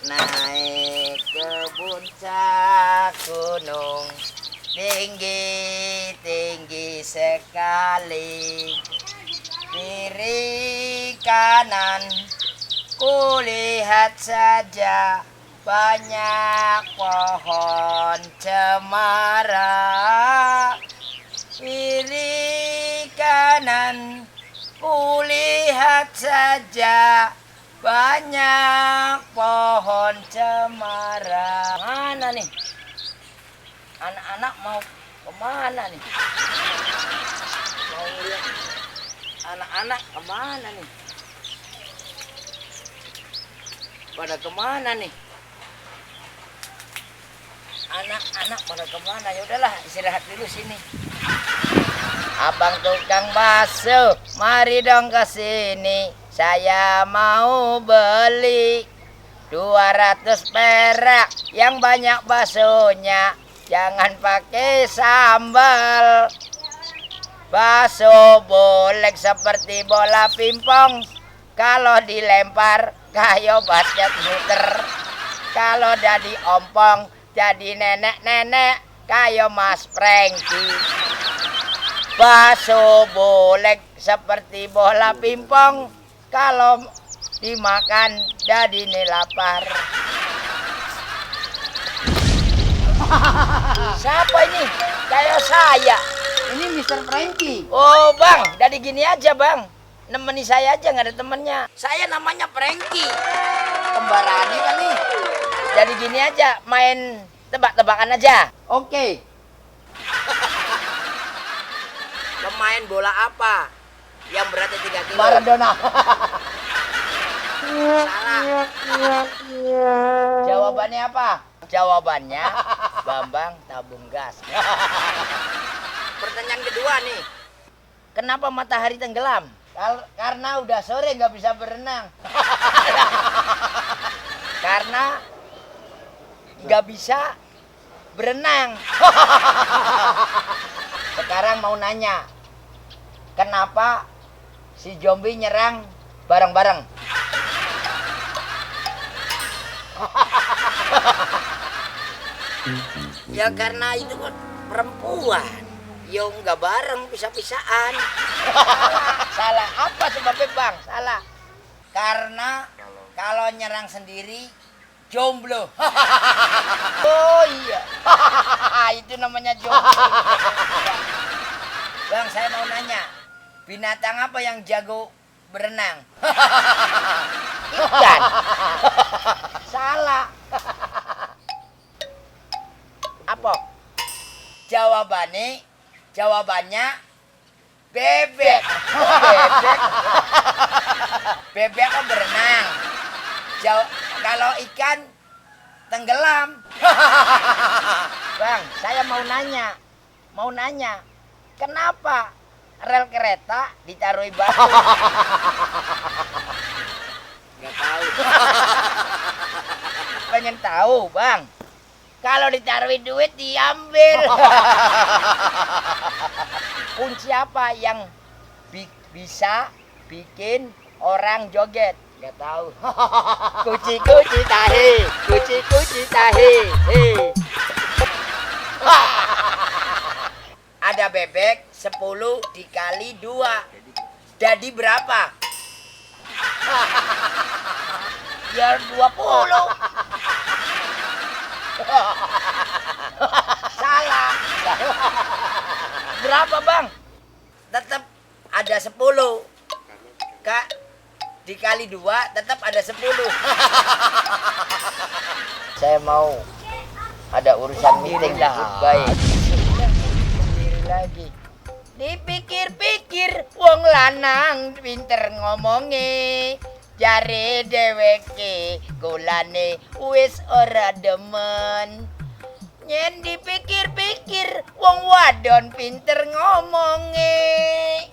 naik ke puncak gunung, tinggi sekali. Kiri kanan kulihat saja banyak pohon cemara. Kiri kanan kulihat saja banyak pohon cemara. Mana nih? Anak-anak mau kemana nih? Mau lihat anak-anak kemana nih? Pada kemana nih? Anak-anak pada kemana? Ya udahlah, istirahat dulu sini. Abang tukang bakso, mari dong ke sini. Saya mau beli 200 perak yang banyak baksonya. Jangan pakai sambal. Bakso boleh seperti bola pingpong. Kalau dilempar kayak basket muter. Kalau jadi ompong jadi nenek-nenek kayak Mas Prengki. Bakso boleh seperti bola pingpong. Kalau dimakan jadi lapar. Siapa ini? Kayak saya. Ini Mr. Frankie. Oh bang, jadi gini aja bang. Nemeni saya aja, nggak ada temennya. Saya namanya Frankie. Kembaran ini kan nih. Jadi gini aja, main tebak-tebakan aja. Oke. Pemain bola apa yang beratnya 3 kilo? Maradona. Salah. Jawabannya apa? Jawabannya Bambang Tabung Gas. Pertanyaan kedua nih. Kenapa matahari tenggelam? Karena udah sore nggak bisa berenang. Karena nggak bisa berenang. Sekarang mau nanya, kenapa si zombie nyerang bareng-bareng? Ya karena itu kan perempuan. Yo nggak bareng, pisah-pisahan. Salah. Apa sebabnya bang? Salah. Karena kalau nyerang sendiri jomblo. Oh iya. Itu namanya jomblo. Bang, saya mau nanya, binatang apa yang jago berenang? Ikan. Salah. Apa? Jawabannya bebek. Bebek. Bebek kok berenang. Kalau ikan tenggelam. Bang, saya mau nanya. Kenapa rel kereta ditaruh batu? Nggak tahu. Pengen tahu, Bang? Kalau ditaruh duit diambil. Kunci apa yang bisa bikin orang joget? Nggak tahu. Kuci tahe. Ada bebek 10 dikali 2. Jadi berapa? Ya 20. Salah. Berapa bang? Tetap ada 10. Kak, dikali 2 tetap ada 10. Saya mau ada urusan meeting baik. Sendiri lagi. Dipikir-pikir wong lanang pinter ngomongi. Jare dheweke golane wis ora demen. Yen dipikir-pikir wong wadon pinter ngomongi.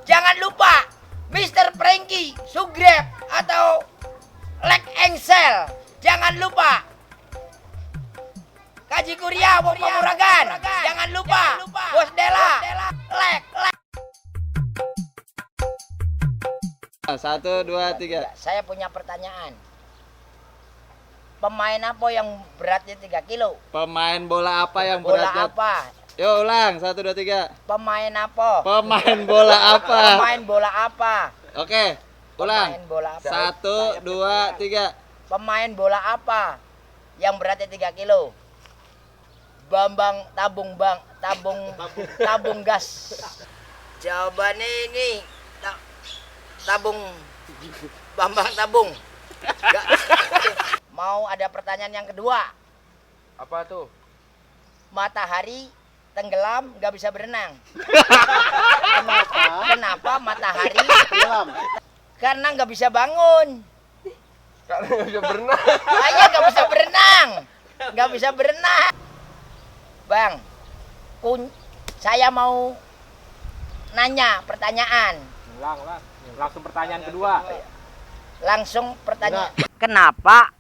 Jangan lupa Mr. Frankie, Sugrab atau Lek Engsel. Jangan lupa Kaji Kuria, Wong Panguragan. Jangan lupa Bos Dela. Lek. 1, 2, 3. Saya punya pertanyaan. Pemain apa yang beratnya 3 kilo? Pemain bola apa yang Bola beratnya? apa? Yo ulang 1 2 3. Pemain apa? Pemain bola apa? Pemain bola apa? Oke, ulang. Pemain bola apa? 1 2 3. Pemain bola apa yang beratnya 3 kilo? Bambang tabung gas. Jawabannya ini tabung Bambang tabung. Nggak. Mau ada pertanyaan yang kedua. Apa tuh? Matahari tenggelam nggak bisa berenang. Kenapa? Kenapa matahari? Tenggelam. Karena nggak bisa bangun. Karena nggak bisa berenang. Saya nggak bisa berenang. Nggak bisa berenang. Bang, saya mau nanya pertanyaan. Langsung pertanyaan kedua. Langsung pertanyaan. Kenapa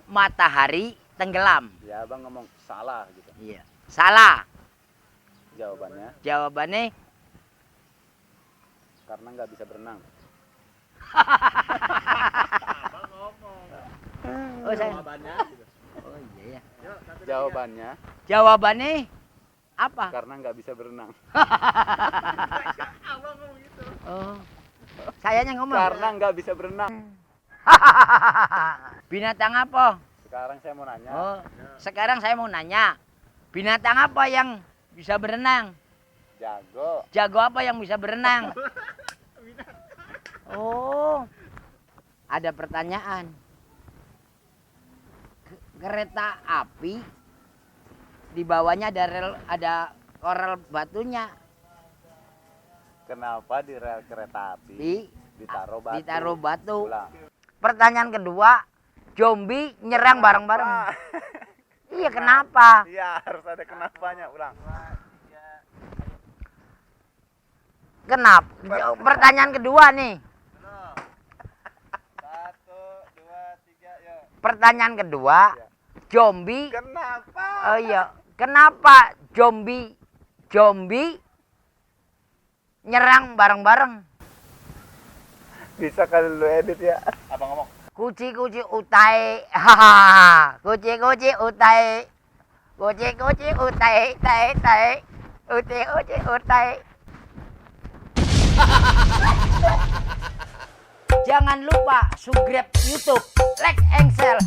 matahari tenggelam? Ya abang ngomong salah gitu. Iya. Salah. Jawabannya Jawabannya karena nggak bisa berenang. oh saya. Oh iya ya. Jawabannya Jawabannya apa? karena nggak bisa berenang. Oh. Sayanya ngomong. Karena nggak bisa berenang. Binatang apa? Sekarang saya mau nanya. Oh, sekarang saya mau nanya. Binatang apa yang bisa berenang? Jago. Jago apa yang bisa berenang? Oh. Ada pertanyaan. Kereta api di bawahnya ada korel batunya. Kenapa di rel kereta api ditaruh batu? Ditaruh batu. Ulang. Pertanyaan kedua, zombie nyerang bareng-bareng. Iya, kenapa? Iya harus ada kenapanya. Ulang. Kenapa? Pertanyaan kedua nih. 1 2 3 yuk. Pertanyaan kedua, zombie. Kenapa? Oh iya, kenapa zombie nyerang bareng-bareng? Bisa kali lu edit ya. Abang ngomong. Kuci-kuci utai. Hahaha. Kuci-kuci utai. Kuci-kuci utai, tai. Uci-uci utai. Jangan lupa subscribe YouTube, like and share.